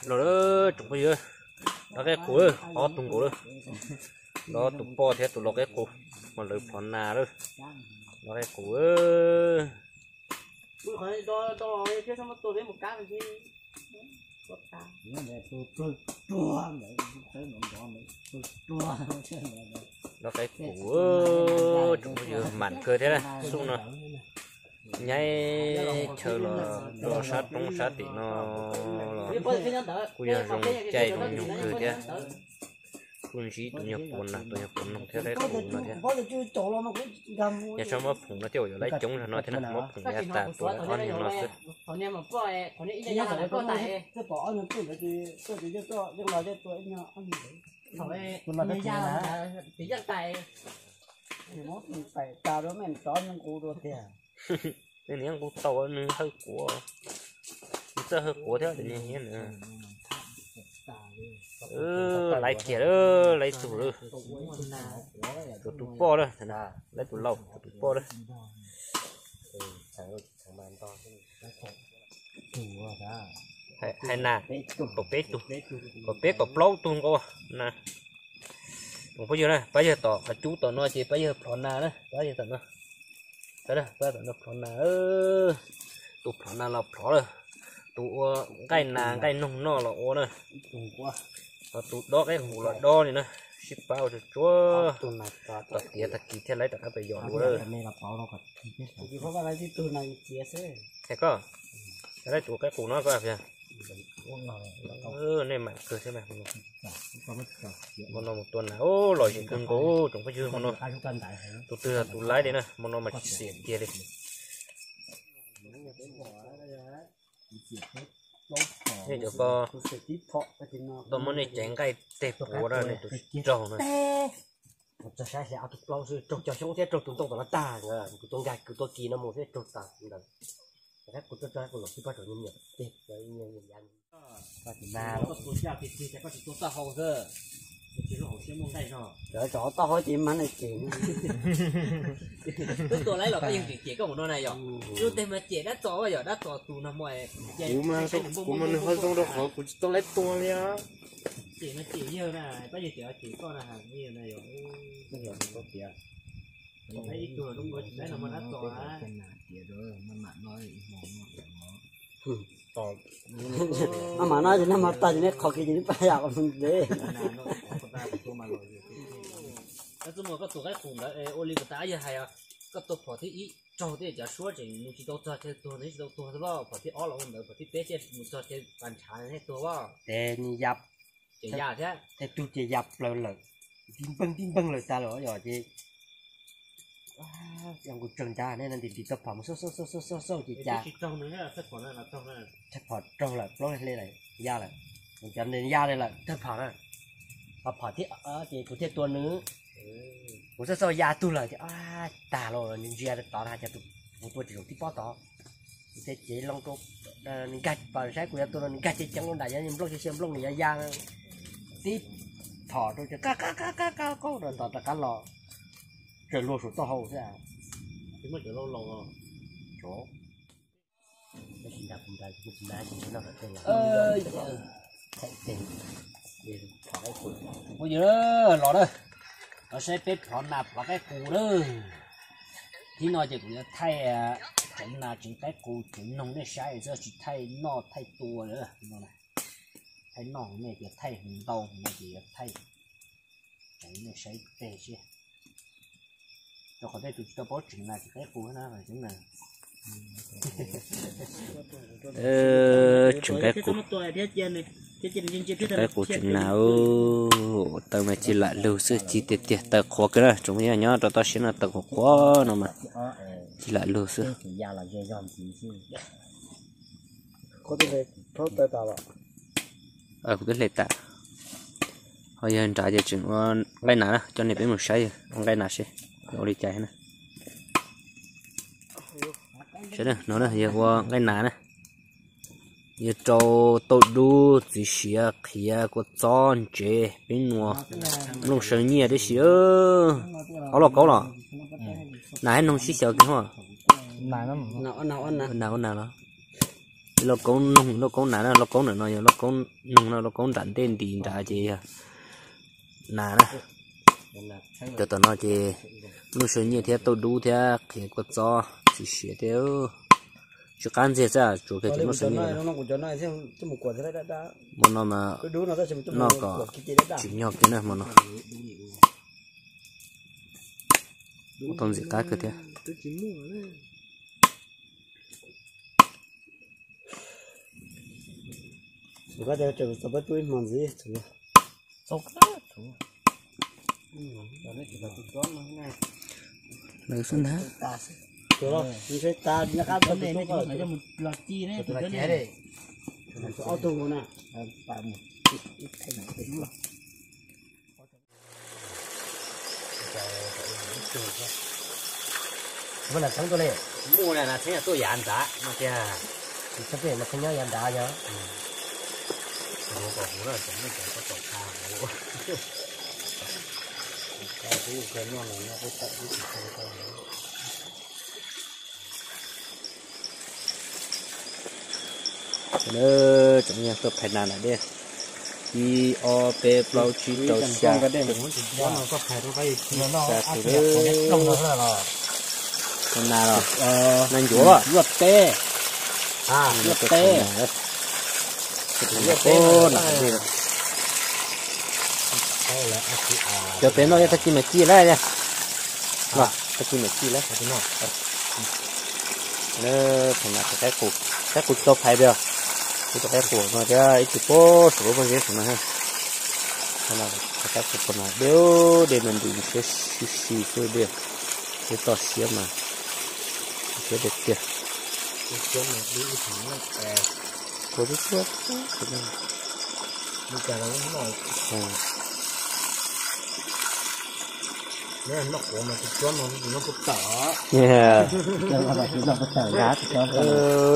Los lawm tsoom phooj ywg, dob qaib qus, ob tug nkaus lawm. Dob tus poj thiab tus lau qaib qus, mas lawv plhov nas lawm. Dob qaib qus. Dob qaib qus, tsoom phooj ywg, mam kawg thiab xub no. Nyaib chaw los rau sab roob sab tim no los kuj yog zoo caij zoo nyoog kawg thiab. Kuj ntsib tus nyuag puav nas tus nyuag puav noog thiab qaib qus no thiab. Yog tsis muab phoom no thiab uas yuav laib coob zog no thiab na, muab phoom yav tas tua ob nyuag no xwb. Nws niam nqus tau nws hawj quav, nws txawj hawj quav thiab tias nws hiab na. Laib kiag lawm, laib tug lawm. Tus tus poj lawm, laib tus laus tus tus poj lawm. Hais nas, kaum peb tug, kaum peb kaum plaub tug nkaus na. Tsoom phooj ywg na, pab yawg tom qhov cub tom no ces pab yawg plhov nas na, pab yawg tom no. Pab tom no plhov nas, tus plhov nas los plhov lawm, tus ua nqaij nas nqaij noog noj los ua na, ho tus dob qaib qus los dob li na, sib pab ua tsuag tsuag, tom tiav tag kis thiaj laib rov qab pem yos dua lawm. Hais koj, laib tus qaib qus no koj, nej mam kawg thiab. Hmo no mus tua nas, lom zem kawg nkaus tsoom phooj ywg hmo no. Tus twg tus laib li na, hmo no mas tsis xiam kiag li. Nej cov ko, tau muab nej caiv nqaij teg puav rau nej tus raug no. Txog saib xyov ob tug plaub xwb, raug cog xyoob thiab raug tus ntoo tom no tag, kuv tua nkag kuv tua kis no mus thiab raug tag ntawd. Rov qab kuv tuaj tso kuv los tsis pab tso nyiam teg, nyiam yav. Koj tus nas koj tua caj tiag tiag ces koj tsis tua taub hau xwb, ces lub hauv siab muaj nqaij zog. Cov taub hau ces mas nws cem. Twb tua laib los koj yeej cem cem koj mus no na yom. Lub teg mas cem dab txos yom, dab txos tus no mas. Kuv mas nws ho zoo rau qhov kuv tsis tau laib tua li. Cem mas cem yawg na, pab yawg cem cem koj na, yawg na yom. Ib tug zoo nkaus tsis laib no mas dab txos na. Maj mam no ces nag hmo tag ces neb qhov kiv ces neb pab yam qhov ntev. Koj tus qaib qus ntawd ua li puas tas yawg hais, koj tua phom thib ib raug tej cov suab tseem mus tsis tau txog chaw tuag ntawd tsis tau tuag xwb, phom thib ob los ua ntawd, phom thib peb thiaj mus txog chaw pas ntshav thiaj tuag. Ces nws ya, ces ya thiab, tej tug ces ya plaws lawm, tib npeeg tib npeeg lawm tas lawm yom ces. Kuv tseem nrad ne, ntim ntim tau phom mus xauj xauj xauj xauj xauj ces cas thawj phom raug lawm, plaub hle lawm, ya lawm. Cov nws ya li lawm thawj phom na, ho phom thib ces kuv thiaj tua nws. Kuv xauj xauj ya tug lawm ces tag los nws ntsia tod na, cas kuv tua tsis zaum tib pob tod. Kuv thiaj cev loo rau, nws nkag, pom saib kuv yuav tua no nws nkag ceev ceev rau nram, yog nplooj xya xya nplooj nws yuav ya, tib phom rau ces qab qab qab qab qab qaub rau ntawd rov qab los, tsaws luag saum taub hau xwb. Ua yog los na, los saib peb plhov nas plhov qaib qus na. Thib no ces kuv yuav thaij tseev nas tseev qaib qus tseev noog nej saib xwb, tsis thaij noj thaij tua lawm. Thaij noj nej tias thaij ntau no ces yuav thaij tseev nej saib teg siab. Rau qhov tej tus tsis tau paub tseev nas tseev qaib qus na, tseev nas, tseev qaib qus, tseev qaib qus tseev nas, taw mas ci lam lug xwb, ci tiag tiag, taw qhuav kawg na, tsoom phooj ywg nyob rau toj siab no taw qhuav qhuav no mas ci lam lug xwb. Kuv twb hle tas. Ho yog nrad ces tseem ua nqaij nas na, coj nej peb mus saib yawg ua nqaij nas seb ua li cas na. Saib no na, yawg ua nqaij nas na. Yawg rau tauj dub, txiv siav, qhiav, kua txob, ntsev, peb nuas, nplooj saw nyiaj tib si. Ob loj kaub los? Nas hab noog sib xyaw kiag hos. Nas ua nas los? Lauj kaub noog lauj kaub nas na, lauj kaub ntawm no yog lauj kaub noog no, lauj kaub nram ntej nti nrad ces yog nas na. Cov tom no ces Nuj Saw Nyiaj thiab Tauj Dub thiab qhiav kua txob tsis siav thiab. Tsw qab ntxiag xwb, tsuas kiag cov Nuj Saw Nyiaj no. Hmo no mas noj kom tsim nyog kiag na hmo no. Ua tau ntxim qab kawg thiab. Lawv xwb ntag. Muaj nas txheeb tuaj yav nrad no tiag. Nas txheeb nyob yav nrad yog. Tsoom tuaj phais nas lawm dej. Ib ob peb plaub tsib rau xya. Xya tus. Nas los, nas ncuav. Luaj teb. Luaj teb. Cov pem no yog tag kis mam ci lawm. Tag kis mam ci lawm. Phais nas, qaib qus, qaib qus tsis tau phais tiag. Ib tug qaib qus no thiab ib tug pob saum lub pob zeb saum no. Qaib qus no dej, dej no nti siab si si xwb dej. Dej toj siab mas siab tiag tiag. Kuv twb tuaj.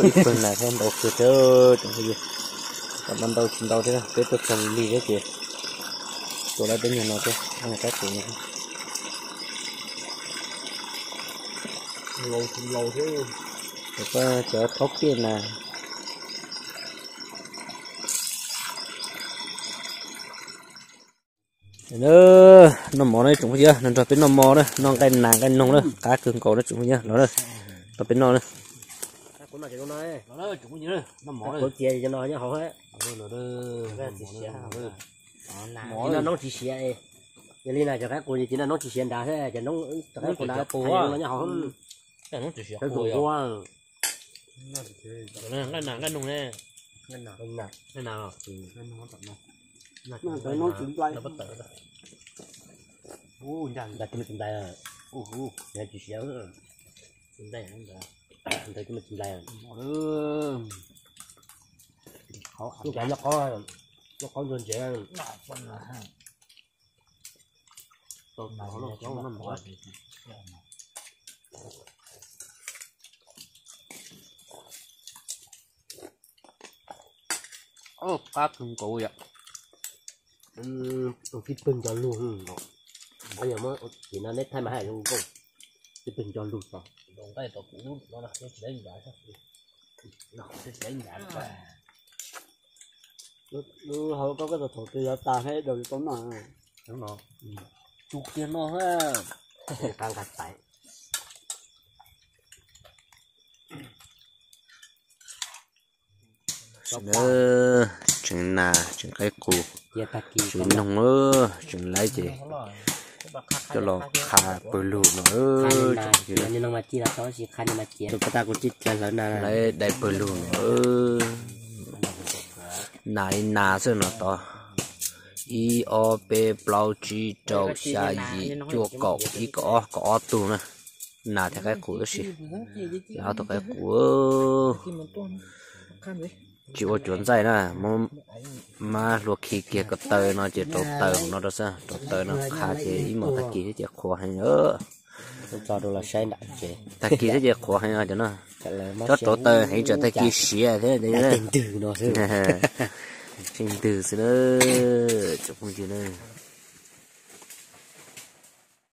Ib pawg nas thiab ntau kawg thiab tsoom phooj ywg. Kom ntau ntau tsis ntau thiab, peb tuaj txog lig thiab ces tua lawv peb nyuag no thiab, qaib qus no. Cov thaub piaj nas. Noj mov na tsoom phooj ywg, nrog peb noj mov na, noj nqaij nas nqaij noog na, qab kawg nkaus na tsoom phooj ywg, los na, nrog peb noj na. Noob tsis siav, yog li na cov qaib qus ces noj noob tsis siav nrad thiab, cov qaib qus nrad qus los nyob hauv. Nqaij nas nqaij noog ne. Nqaij nas. Nqaij nas. Nqaij nas. Nqaij nas. Tsis siav. Ntawd tsis nplai. Nyob qab, nyob qab ntsuag ntsev. Qab kawg nkaus yom. Tib pawg nco lug, ces no neb thaij mas hais zoo nkauj. Tib pawg nco lug tod. Lub hauv koj koj thaum twg yuav tas thiab daus yuav tau noj. Tsuj kiag no ha. Qab nqa taiv. Tseem nas tseem qaib qus, tseem noog, tseem laiv ces coj los qha pawg lug no. Laiv dai pawg lug no. Nas ib nas xwb no tod. Ib ob peb plaub tsib rau xya yim cuaj kaum ib kaum ob, kaum ob tug na. Nas thiab qaib qus tab sis. Ob tug qaib qus. Tsis ua cuav ntxaij na, mab hlua khi kiag ko taw no ces rau taw hauv no rau xwb, rau taw no qha ces ib hmos tag kis thiab ces qhuav heev. Tag kis thiab ces qhuav heev cov no. Tsob rau taw heev tsam tag kis siav thiab. Tseem ntws xwb na, tsoom phooj ywg na.